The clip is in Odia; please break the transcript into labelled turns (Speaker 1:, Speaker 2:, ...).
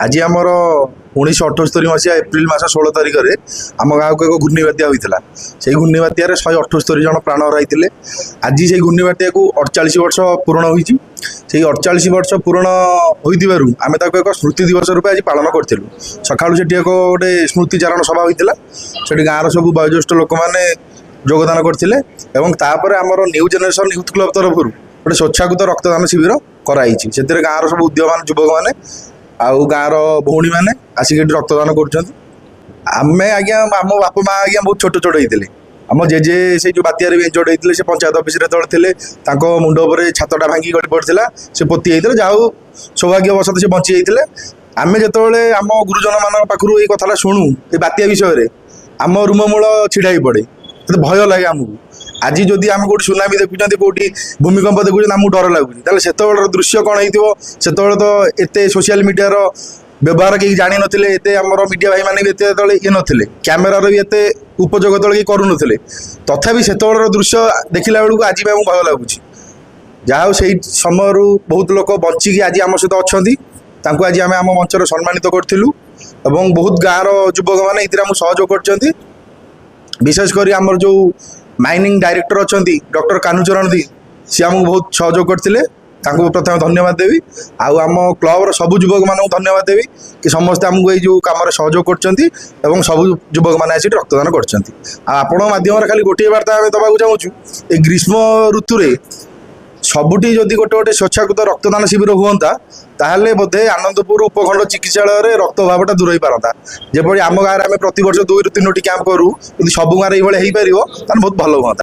Speaker 1: ଆଜି ଆମର 1978 ମସିହା ଏପ୍ରିଲ ମାସ 16 ତାରିଖରେ ଆମ ଗାଁକୁ ଏକ ଘୂର୍ଣ୍ଣିବାତ୍ୟା ହୋଇଥିଲା। ସେଇ ଘୂର୍ଣ୍ଣିବାତ୍ୟାରେ 178 ଜଣ ପ୍ରାଣ ହରାଇଥିଲେ। ଆଜି ସେଇ ଘୂର୍ଣ୍ଣିବାତ୍ୟାକୁ 48 ବର୍ଷ ପୂରଣ ହୋଇଛି। ସେଇ 48 ବର୍ଷ ପୂରଣ ହୋଇଥିବାରୁ ଆମେ ତାକୁ ଏକ ସ୍ମୃତି ଦିବସ ରୂପେ ଆଜି ପାଳନ କରିଥିଲୁ। ସକାଳୁ ସେଠି ଏକ ଗୋଟେ ସ୍ମୃତିଚାରଣ ସଭା ହୋଇଥିଲା। ସେଠି ଗାଁର ସବୁ ବୟୋଜ୍ୟେଷ୍ଠ ଲୋକମାନେ ଯୋଗଦାନ କରିଥିଲେ ଏବଂ ତାପରେ ଆମର ନ୍ୟୁ ଜେନେରେସନ୍ ୟୁଥ୍ କ୍ଲବ୍ ତରଫରୁ ଗୋଟେ ସ୍ୱେଚ୍ଛାକୃତ ରକ୍ତଦାନ ଶିବିର କରାଯାଇଛି। ସେଥିରେ ଗାଁର ସବୁ ଉଦୀୟମାନ ଯୁବକମାନେ ଆଉ ଗାଁର ଭଉଣୀମାନେ ଆସିକି ଏଠି ରକ୍ତଦାନ କରୁଛନ୍ତି। ଆମେ ଆଜ୍ଞା, ଆମ ବାପା ମା ଆଜ୍ଞା ବହୁତ ଛୋଟ ଛୋଟ ହେଇଥିଲେ। ଆମ ଜେଜେ ସେଇ ଯେଉଁ ବାତ୍ୟାରେ ବି ଇଞ୍ଜର୍ଡ ହେଇଥିଲେ। ସେ ପଞ୍ଚାୟତ ଅଫିସରେ ଯେତେବେଳେ ଥିଲେ, ତାଙ୍କ ମୁଣ୍ଡ ଉପରେ ଛାତଟା ଭାଙ୍ଗି ଗଳି ପଡ଼ିଥିଲା। ସେ ପୋତି ହେଇଥିଲେ। ଯାହା ହଉ, ସୌଭାଗ୍ୟବଶତଃ ସେ ବଞ୍ଚି ଯାଇଥିଲେ। ଆମେ ଯେତେବେଳେ ଆମ ଗୁରୁଜନମାନଙ୍କ ପାଖରୁ ଏଇ କଥାଟା ଶୁଣୁ, ଏ ବାତ୍ୟା ବିଷୟରେ, ଆମ ରୁମମୂଳ ଛିଡ଼ା ହେଇ ପଡ଼େ। ଏତେ ଭୟ ଲାଗେ ଆମକୁ। ଆଜି ଯଦି ଆମେ କୋଉଠି ସୁନାମି ଦେଖୁଛନ୍ତି, କୋଉଠି ଭୂମିକମ୍ପ ଦେଖୁଛନ୍ତି, ଆମକୁ ଡର ଲାଗୁଛି, ତାହେଲେ ସେତେବେଳର ଦୃଶ୍ୟ କ'ଣ ହେଇଥିବ? ସେତେବେଳେ ତ ଏତେ ସୋସିଆଲ ମିଡ଼ିଆର ବ୍ୟବହାର କେହି ଜାଣିନଥିଲେ। ଏତେ ଆମର ମିଡ଼ିଆ ଭାଇମାନେ ବି ଏତେ ଯେତେବେଳେ ଇଏ ନଥିଲେ, କ୍ୟାମେରାର ବି ଏତେ ଉପଯୋଗ ଯେତେବେଳେ କେହି କରୁନଥିଲେ। ତଥାପି ସେତେବେଳର ଦୃଶ୍ୟ ଦେଖିଲା ବେଳକୁ ଆଜି ବି ଆମକୁ ଭୟ ଲାଗୁଛି। ଯାହା ହଉ, ସେଇ ସମୟରୁ ବହୁତ ଲୋକ ବଞ୍ଚିକି ଆଜି ଆମ ସହିତ ଅଛନ୍ତି। ତାଙ୍କୁ ଆଜି ଆମେ ଆମ ମଞ୍ଚରେ ସମ୍ମାନିତ କରିଥିଲୁ ଏବଂ ବହୁତ ଗାଁର ଯୁବକମାନେ ଏଥିରେ ଆମକୁ ସହଯୋଗ କରିଛନ୍ତି। ବିଶେଷ କରି ଆମର ଯେଉଁ ମାଇନିଂ ଡାଇରେକ୍ଟର ଅଛନ୍ତି ଡକ୍ଟର କାହ୍ନୁଚରଣ ଦି, ସିଏ ଆମକୁ ବହୁତ ସହଯୋଗ କରିଥିଲେ। ତାଙ୍କୁ ପ୍ରଥମେ ଧନ୍ୟବାଦ ଦେବି ଆଉ ଆମ କ୍ଲବର ସବୁ ଯୁବକମାନଙ୍କୁ ଧନ୍ୟବାଦ ଦେବି କି ସମସ୍ତେ ଆମକୁ ଏଇ ଯେଉଁ କାମରେ ସହଯୋଗ କରୁଛନ୍ତି ଏବଂ ସବୁ ଯୁବକମାନେ ଆସିକି ରକ୍ତଦାନ କରିଛନ୍ତି। ଆଉ ଆପଣଙ୍କ ମାଧ୍ୟମରେ ଖାଲି ଗୋଟିଏ ବାର୍ତ୍ତା ଆମେ ଦେବାକୁ ଚାହୁଁଛୁ, ଏ ଗ୍ରୀଷ୍ମ ଋତୁରେ ସବୁଠି ଯଦି ଗୋଟେ ଗୋଟେ ସ୍ୱେଚ୍ଛାକୃତ ରକ୍ତଦାନ ଶିବିର ହୁଅନ୍ତା, ତାହେଲେ ବୋଧେ ଆନନ୍ଦପୁର ଉପଖଣ୍ଡ ଚିକିତ୍ସାଳୟରେ ରକ୍ତ ଅଭାବଟା ଦୂର ହୋଇପାରନ୍ତା। ଯେପରି ଆମ ଗାଁରେ ଆମେ ପ୍ରତିବର୍ଷ ଦୁଇରୁ ତିନୋଟି କ୍ୟାମ୍ପ କରୁ, ଯଦି ସବୁ ଗାଁରେ ଏଇଭଳିଆ ହେଇପାରିବ, ତାହେଲେ ବହୁତ ଭଲ ହୁଅନ୍ତା।